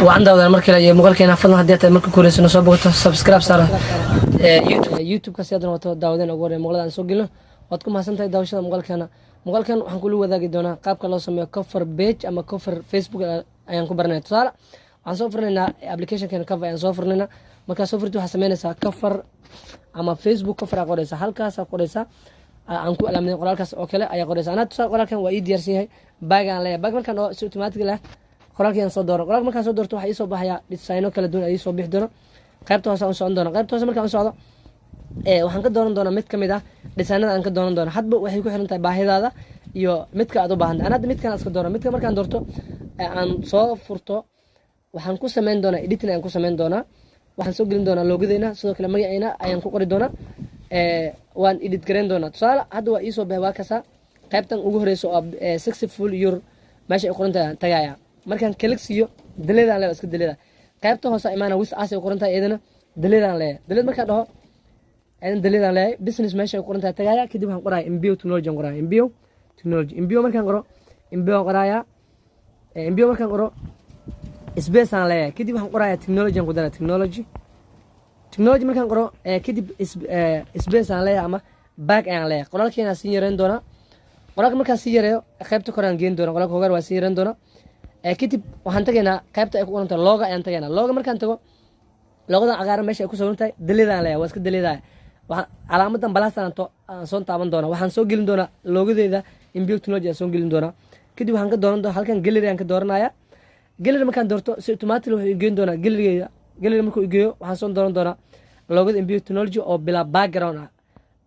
Wacan daawadaan mar kale iyo muuqaalkeena. Fadlan, haddii tahay marka kureysano soo bogato, subscribe saara YouTube-ka si aad noqoto daawadeen ugu horreya muuqaalada aan soo gelino. Waad ku mahadsan tahay daawashada muuqaalkeena. Muuqaalkan waxaan kula wadaagi doonaa qaabka loo sameeyo cover page ama cover Facebook ayaan ku baranaya. Tusaale, waxaan soo furnaynaa applicationkeena Canva ayaan soo furnaynaa. Markaa soo furti, waxaa sameynaysaa cover ama Facebook cover aa qoraysaa. Halkaasaa qoraysaa, aan ku alaamadin qoraalkaas oo kale ayaa qoraysaa. Anaa tusaale qoraalkan waa ii diyaarsan yahay. Back aan leeyahay. Back markaan oo si automatic leh qoraalkii aan soo dooro. Qoraalka markaan soo doorto, waxaa iisoo baxaya designo kala duwan ayaa soo bixi doono. Qaybta hoose aan u socon doona. Qaybta hoose markaan u socdo, waxaan ka dooran doonaa mid kamid ah designada aan ka dooran doona. Hadba waxay ku xiran tahay baahidaada iyo midka aad u baahantay. Ana hadda midkan iska doora. Midka markaan doorto, aan soo furto, waxaan ku sameyn doonaa editing ayaan ku sameyn doonaa. Waxaan soo gelin doonaa logodeena, sidoo kale magaceena ayaan ku qori doonaa, waan edit gareyn doonaa. Tusaale, hadda waa iisoo baxay, waa kasaa. Qaybtan ugu horeysa oo successful your meesha ay qoran tahay aan tagaya. Markaan click siiyo, delete aan leeyahay, iska delete. Qaybta hoose imaana, with us ay qoran tahay, iyadana delete aan leeyahay. Delete markaan dhaho, iyadan delete aan leeyahay. Business meesha ay qoran tahay tagaya. Kadib waxaan qoraya Imbio Technology aan qoraya. Imbio Technology, Imbio markaan qoro, Imbio aan qoraya. Imbio markaan qoro, space aan leeyahay. Kadib waxaan qoraya technology aan ku daraya, technology. Technology markaan qoro, kadib space aan leeyahay ama back ayaan leeyahay. Qoraalkeena sii yareyn doonaa. Qoraalka markaan sii yareeyo, qaybta kore aan geen doona. Qoraalka hogaar waa sii yareyn doonaa. Kadib waxaan tagaynaa qaybta ay ku qoran tahay logo ayaan tagaynaa. Logo markaan tago, logodan cagaaran meesha ay ku sawiran tahay delete aan leeyahay, waa iska delete. Waxaan calaamadan plus aan aan soo taaban doonaa. Waxaan soo gelin doonaa logodeeda Imbio Technology aan soo gelin doonaa. Kadib waxaan ka dooran doonaa halkan, gallery aan ka dooranaya. Gallery markaan doorto, si automatic wuxuu igeyn doonaa gallerygeeda. Gallery markuu igeeyo, waxaan soo dooran doonaa logoda Imbio Technology oo bilaa background ah.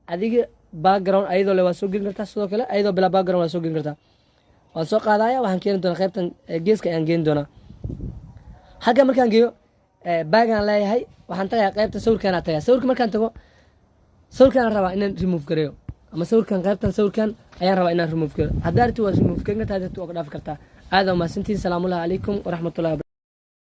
Adiga background ayadoo le waa soo gelin kartaa, sidoo kale ayadoo bilaa background waa soo gelin kartaa. Waan soo qaadaya, waxaan keeni doonaa qaybtan geeska ayaan geeni doonaa. Halkan markaan geeyo, back aan leeyahay. Waxaan tagayaa qaybta sawirkaanaa tagaya. Sawirka markaan tago, sawirkaan rabaa inaan remove gareeyo ama sawirkan, qaybtan sawirkan ayaan rabaa inaan remove gareeyo. Haddaa rabtid, waad remove gareyn kartaa, haddaa rabtid, waa ka dhaafi kartaa. Aad waa mahadsantihiin. Salaamullahi calaykum waraxmatullahi.